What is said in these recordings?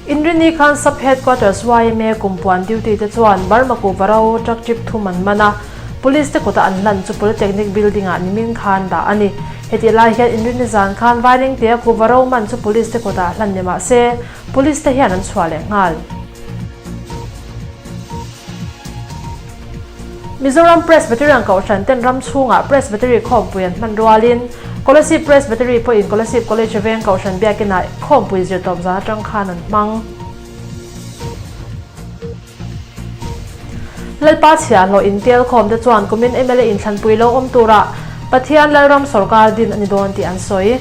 Inrini khan Sub Headquarters yma kumpuan duty te chuan Burma kuhva ro truck trip thum an man a, Police te kuta an hlan chu Polytechnic building ah nimin khan dah a ni. Hetih lai hian Inrini zan khan Vailengtea kuhva ro man chu Police te kutah hlan ni mah se, Police te hian an chhuah leh nghal. Mizoram Presbyterian Kohhran ten ram chhungah Presbytery khawmpui an hman rualin Kolasib Presbytery pawhin Kolasib College veng Kohhran biakinah khawmpui zirtawp zan atang khan an hmang. Lalpa chhiahhlawh intel khawm te chuan kumin mla inthlanpui lo awm turah Pathian Lalram sawrkar din a ni dawn tih an sawi.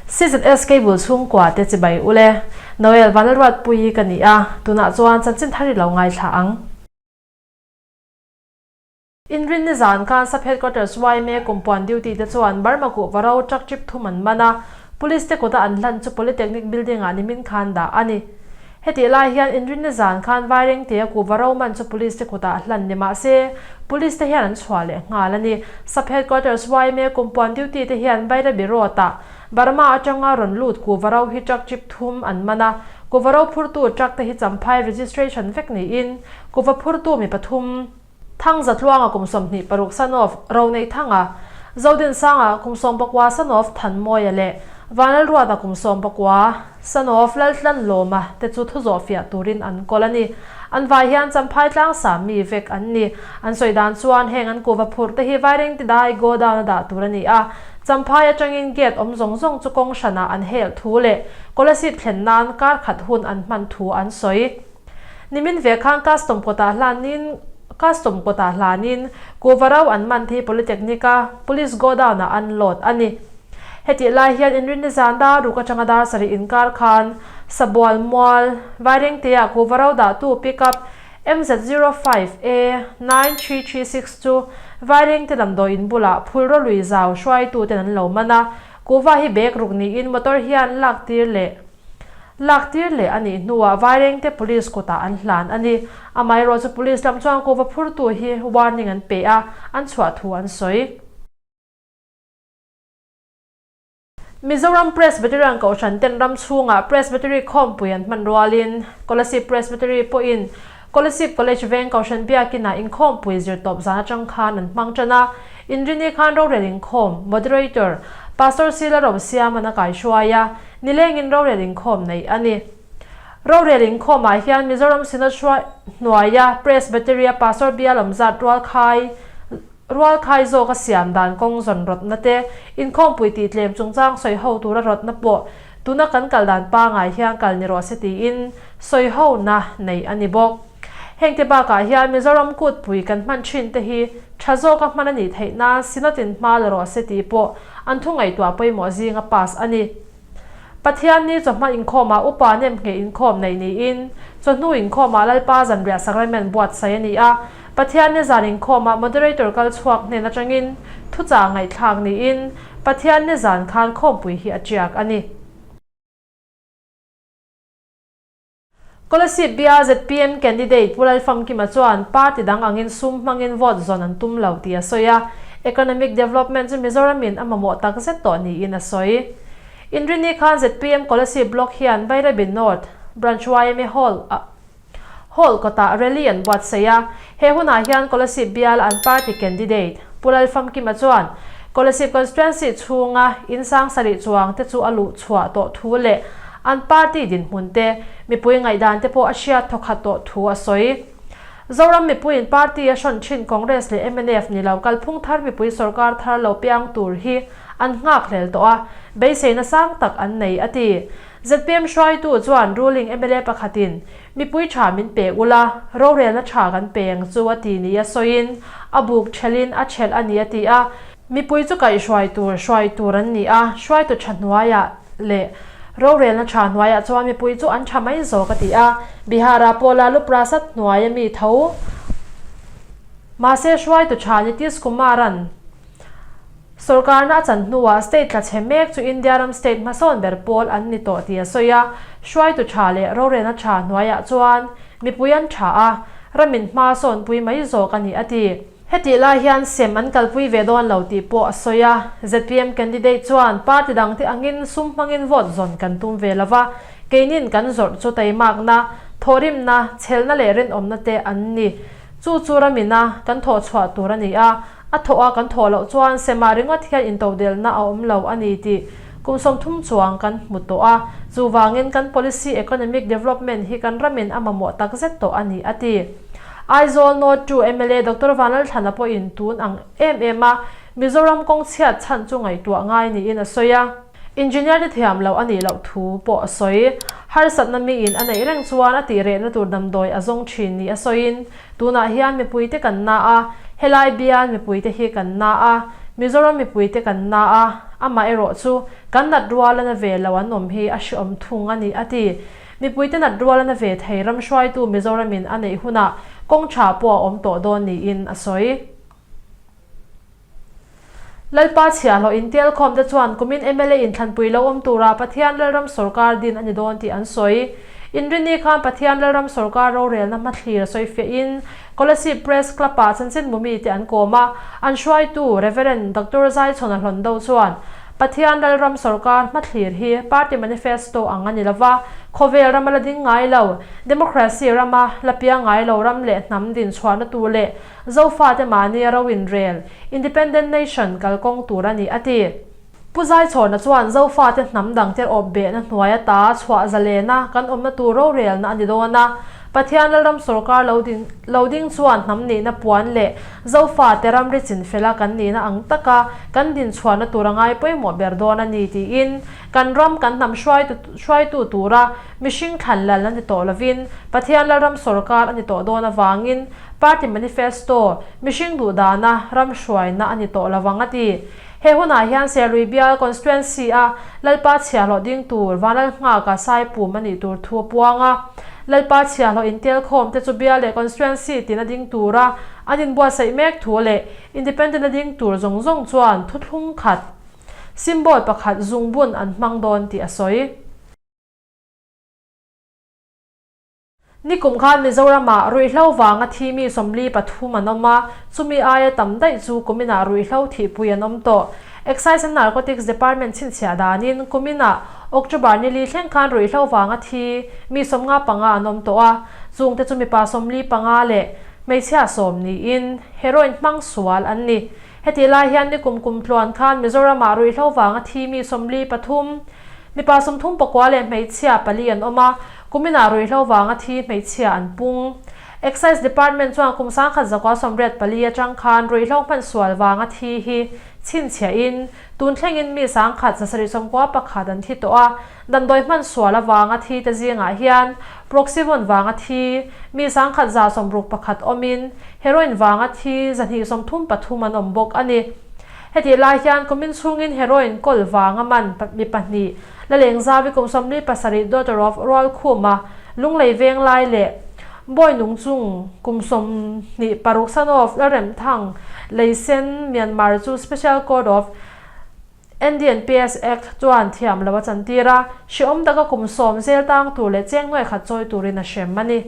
CZS Cable chhungkua te chibai ule. Noel Vanlalruatpuii ka ni a, tunah chuan chanchin thar i lo ngaithla ang. Inrin nizan khan Sub Headquarters yma kumpuan duty te chuan Burma kuhva ro truck trip thum an man a, Police te kuta an hlan chu Polytechnic building ah nimin khan dah a ni. Hetih lai hian inrinni zan khan Vairengtea kuhva ro man chu Police te kutah hlan ni mah se, Police te hian an chhuah leh nghal a ni. Sub Headquarters yma kumpuan duty te hian Bairabi Road ah Burma atanga rawn lut kuhva ro hi truck trip thum an man a, kuhva ro phurtu truck te hi Champhai registration vek niin kuhva phurtu mi pathum, Thangza Tluanga kum 26 son of Roneihthanga, Zodinsanga kum 19 son of Thanmawia leh Vanlalruata kum 19 son of Laltlanlawma te chu thu zawh fiah turin an kawl a ni. An vai hian Champhai tlangsa mi vek an ni. An sawi dan chuan heng an kuhva phurh te hi Vairengti dai godown a dah tur a ni a, Champhai atangin gate awm zawng zawng chu kawng hranah an hel thu leh Kolasib thlen nan kar khat hun an hman thu an sawi. Nimin ve khan custom kawtah hlanin Custom kawtah hlanin kuhva ro an man thi Polytechnic a Police godown ah an load a ni. Hetih lai hian inrinni zan dar ruk atanga dar sarih inkar khan Sabual Mual, Vairengte-ah kuhva ro dahtu pickup MZ05A 9336 chu Vairengte damdawiin bulah phulraw lui zau hruaituten an lo man a, kuhva hi bag ruk niin motor hian lak tir leh Lak tir leh a nih hnuah Vairengte Police kutah an hlan a ni. Amaherawh chu Police lam chuan kuhva phurtu hi warning an pe a, an chhuah thu an sawi. Mizoram Presbyterian Kohhran ten ram chhungah Presbytery khawmpui an hman rualin Kolasib Presbytery pawhin Kolasib College veng Kohhran Biakinah inkhawmpui zirtawp zan atang khan an hmang tan a. Inrini khan rorel inkhawm, Moderator, Pastor Sila Rosiaman a kaihruai a. Nilengin rorel inkhawm neih a ni. Rorel inkhawmah hian Mizoram Synod hruai hnuaia Presbytery-a Pastor bial awm zat rualkhai rualkhai zawka siam dan kawng zawn rawtna te, inkhawmpui tihtlem chungchang sawi ho tura rawtna pawh tuna kan kal dan pangai hian kal ni rawh se tiin sawi hona neih a ni bawk. Hengte bakah hian Mizoram kutpui kan hman thin te hi tha zawka hman a nih theih nan Synod-in hma la rawh se tih pawh An thu ngaihtuah pawimawh zinga pass a ni. Pathian ni chawhma inkhawmah upa nemngheh inkhawm neih niin, chawhnu inkhawmah Lalpa zanriah sacrament buatsaih a ni a. Pathian ni zan inkhawmah moderator kal chhuak hnen atangin thuchah ngaihthlak niin, Pathian ni zan khan khawmpui hi a tiak a ni. Kolasib bial zpm candidate Pu Lalfamkima chuan party dang angin sum hmangin vote zawn an tum lo tih a sawi a, economic development chu Mizoramin a mamawh tak zet tawh niin a sawi. Inrini khan zpm Kolasib Block hian Bairabi North Branch yma Hall Hall kawtah rally an buatsaih a, he hunah hian Kolasib bial an party candidate Pu Lalfamkima chuan Kolasib constituency chhunga in sang sarih chuang te chu a luh chhuah tawh thu leh An party dinhmun te, mipui ngaihdan te pawh a hriat thawkhat tawh thu a sawi. Zoram mipuiin party a hrawn thin Congress leh mnf ni lo kalphung thar mipui sorkar thar lo piang tur hi an nghak hlel tawh a, beiseina sang tak an nei a ti. Zpm hruaitu chuan ruling mla pakhatin mipui tha min pe ula, rorelna tha kan pe ang chu a ti nia sawiin a buk thelhin a thelh a ni a ti a. Mipui chu kaihhruai tur hruai tur an ni a, hruaitu tha hnuaiah leh rorelna tha hnuaiah chuan mipui chu an tha mai zawk a ti a. Bihar-ah pawh Lalu Prasad hnuaia mi tho mahse hruaitu tha Nitish Kumar-a'n sawrkarna a chan hnuah state tla chhe mek chu India ram state hmasawn ber pawl an ni tawh tih a sawi a. Hruaitu tha leh rorelna tha hnuaiah chuan mipui an tha a, ramin hma sawnpui mai zawk a ni a ti. Hetih lai hian sem an kalpui ve dawn lo tih pawh a sawi a. Zpm candidate chuan party dangte angin sum hmangin vote zawn kan tum ve lo va, keinin kan zawrh chu taimakna, thawhrimna, chhelna leh rinawmna te an ni. Chu chu ramina kan thawh chhuah tur a ni a, a thawh a kan thawh loh chuan semah ringawt hian intodelhna a awm lo a ni tih kum 30 chuang kan hmu tawh a, chuvangin kan policy economic development hi kan ramin a mamawh takzet tawh a ni, a ti. Aizawl North 2 mla Doctor Vanlalthlana pawhin tun ang em em a Mizoram kawng chhiat chhan chu ngaihtuah ngai niin a sawi a. Engineer te thiam loh a nih loh thu pawh a sawi. Harsatna miin a neih reng chuan a tih rehna tur damdawi a zawng thin ni a sawiin, tunah hian mipuite kan na a, helai bial mipuite hi kan na a, Mizoram mipuite kan na a, amaherawh chu kan nat rual a na ve lo an awm hi a hreawm thung a ni a ti. Mipuite nat rual a na ve thei ram hruaitu Mizoramin a neih hunah kawng tha pawh a awm tawh dawn niin a sawi. Lalpa chhiahhlawh intialkhawm te chuan kumin mla inthlanpui lo awm tura Pathian Lalram sawrkar din a ni dawn tih an sawi. Inrinni khan Pathian Lalram sawrkar rorelna hmathlir sawifiahin Kolasib Press Club-ah chanchinbu mite an kawm a, an hruaitu Rev. Doctor Zaichhawna Hlawndo chuan Pathian Lalram sawrkar hmathlir hi party manifesto ang a ni lova, khawvel rama la ding ngai lo, democracy rama la piang ngai lo ram leh hnam din chhuahna tur leh Zofate mahnia ro inrel, Independent Nation, kalkawng tur a ni, a ti. Pu Zaichhawna chuan Zofate hnam dang ter awp behna hnuai ata chhuah zalena kan awmna tur rorelna a ni dawn a, Pathian Lalram sawrkar lo ding lo ding chuan hnam nihna puan leh Zofate ramri chinfela kan nihna ang taka kan dinchhuahna tur a ngai pawimawh ber dawn a ni tiin kan ram kan hnam hruaitu hruaitu tura mihring thlan lal a ni tawh lovin Pathian Lalram sawrkar a ni tawh dawn avangin Party Manifesto, mihring duhdana ram hruaina a ni tawh lo ang a ti. He hunah hian Serlui bial Constituency a Lalpa chhiahhlawh ding tur Vanlalnghaka Saipum a nih tur thu a puang a. Lalpa chhiahhlawh intelkhawm te chu bial leh Constituency tina ding tura an inbuatsaih mek thu leh Independent a ding tur zawng zawng chuan thuthlung khat, symbol pakhat zungbun an hmang dawn tih a sawi. Nikum khan Mizoramah ruihhlo vanga thi mi 43 an awm a, chumi aia tam daih chu kuminah ruihhlo thihpui an awm tawh. Excise and Narcotics Department chhinchhiah danin kuminah October ni li thleng khan ruihhlo vanga thi mi 55 an awm tawh a, chungte chu mipa 45 leh hmeichhia 10 niin heroin hmang sual an ni. Hetih lai hian nikum kum tluan khan Mizoramah ruihhlo vanga thi mi 43, mipa 39 leh hmeichhia pali an awm a, kuminah ruihhlo vanga thi hmeichhia an pung. Excise Department chuan kum 1984 atang khan ruihhlo hman sual vanga thi hi chhinchhiahin tun thlengin mi 1791 an thi tawh a, damdawi hman sual avanga thi te zingah hian Proxyvon vanga thi mi 1161 awmin heroin vanga thi 233 an awm bawk a ni. Hetih lai hian kumin chhungin heroin kawl vanga man mi pahnih Lalengzavi kum 47 daughter of Rualkhuma, Lunglei Venglai leh Bawi Nungchung kum 26 son of Lalremthang, Leisen, Myanmar chu Special Court of NDNPS Act chuan thiam lo a chantir a, hrehawm taka kum 10 zel tang tur leh cheng nuai khat chawi turin a hrem a ni.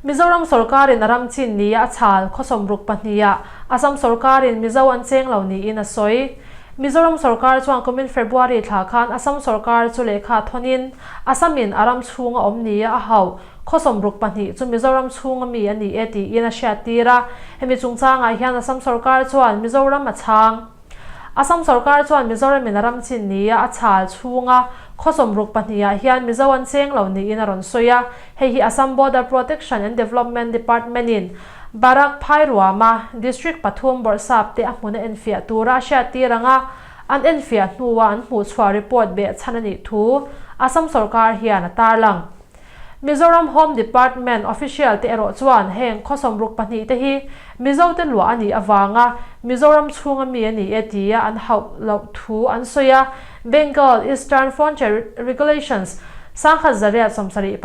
Mizoram sawrkarin a ram chin nia a chhal khaw 62ah Assam sawrkarin Mizo an cheng lo niin a sawi. Mizoram sawrkar chuan kumin February thla khan Assam sawrkar chu lehkha thawnin Assamin a ram chhunga awm nia a hauh khaw 62 chu Mizoram chhunga mi a ni e tiin a hriattir a. Hemi chungchangah hian Assam sawrkar chuan Mizoram a chhang. Assam sawrkar chuan Mizoramin a ram chin nia a chhal chhunga khaw 62ah hian Mizo an cheng lo niin a rawn sawi a. Hei hi Assam Border Protection and Development Department-in Barak Phairuama District pathum bawrhsap te a hmun a enfiah tura a hriattir ang a, an enfiah hnua an hmuhchhuah report behchhan a nih thu Assam sawrkar hian a tarlang. Mizoram Home Department official te erawh chuan heng khaw 62 te hi Mizo te luah a nih avanga Mizoram chhunga mi a ni e tia an hauh loh thu an sawi a, Bengal Eastern Frontier Regulations 1873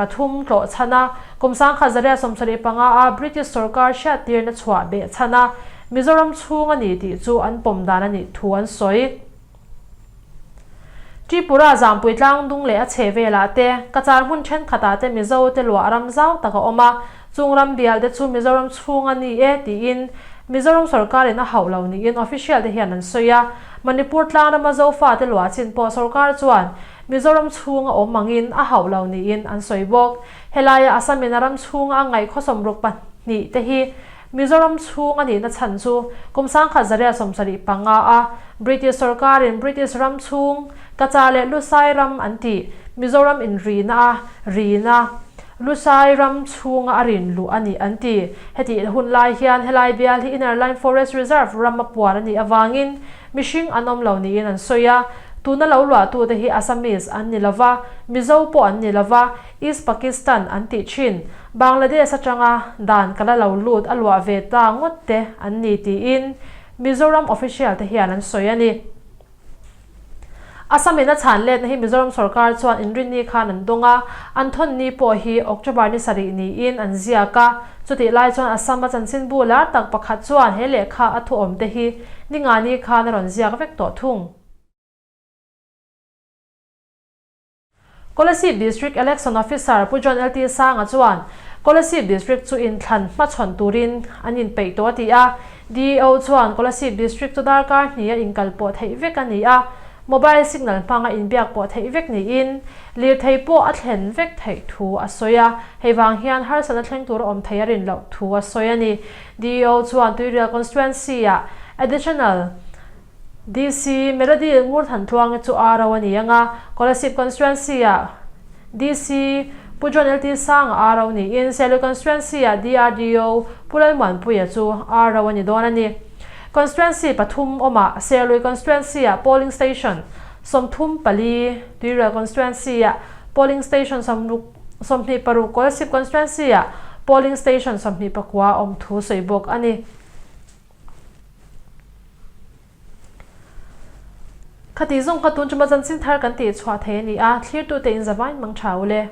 tlawh chhan a, kum 1875 a British sawrkar hriattirna chhuah beh chhan a, Mizoram chhung a ni tih chu an pawm dan a nih thu an sawi. Tripura Zampui tlang dung leh a chhe velah te, Cachar hmun thenkhatah te Mizo te luah ram zau tak a awm a. Chung ram bial te chu Mizoram chhung a ni e tiin Mizoram sorkarin a hauh lo niin official te hian an sawi a. Manipur tlangrama Zofate luah chin pawh sorkar chuan Mizoram chhunga awm angin a hauh lo niin an sawi bawk. Helaia Assam-in a ram chhunga a ngaih khawsawmruk pahnih te hi Mizoram chhung a nihna chhan chu kum 1775 a British sorkarin British ram chhung Kacha leh Lusai ram an tih Mizoram inrina a rina Lusai ram chhunga a rin luh a ni an ti. Hetih hun lai hian helai bial hi Inner Line Forest Reserve ram a puan a nih avangin mihring an awm lo niin an sawi a. Tuna lo luahtute hi Assamese an ni lova, Mizo pawh an ni lova, East Pakistan an tih thin. Bangladesh atanga dan ka la lo lut a luah ve ta ngawt te an ni tiin Mizoram official te hian an sawi a ni. Assam in a chhan letna hi Mizoram sorkar chuan inrinni khan an dawng a, an thawn ni pawh hi October ni sarih niin an ziak a. Chutih lai chuan Assam a chanchinbu lar tak pakhat chuan he lehkha a thuawm te hi ni nga ni khan a rawn ziak vek tawh thung. Kolasib District Election Officer Pu John LT Sanga chuan Kolasib District chu inthlan hmachhawn turin an inpeih tawh a ti a. DEO chuan Kolasib District chu darkar hnih a inkal pawh theih vek a ni a, mobile signal hmanga inbiak pawh theih vek niin lirthei pawh a thlen vek theih thu a sawi a, hei vang hian harsatna thleng tur a awm thei a rin loh thu a sawi a ni. DEO chuan Tuirial Constituency-ah Additional DC Melody Ngurthantluangi chu RO a ni ang a, Kolasib Constituency-ah DC Pu John LT Sanga RO niin Serlui Constituency-ah DRDO Pu Lalmuanpuia chu RO a ni dawn a ni. Constituency pathum awmah Serlui Constituency-ah Polling Station 34, Tuirial Constituency-ah Polling Station 26, Kolasib Constituency-ah Polling Station 29 awm thu sawi bawk a ni. Khati zawng kha tun chuma chanchin thar kan tih chhuah thei a ni a, thlirtute in zavain mang tha u le.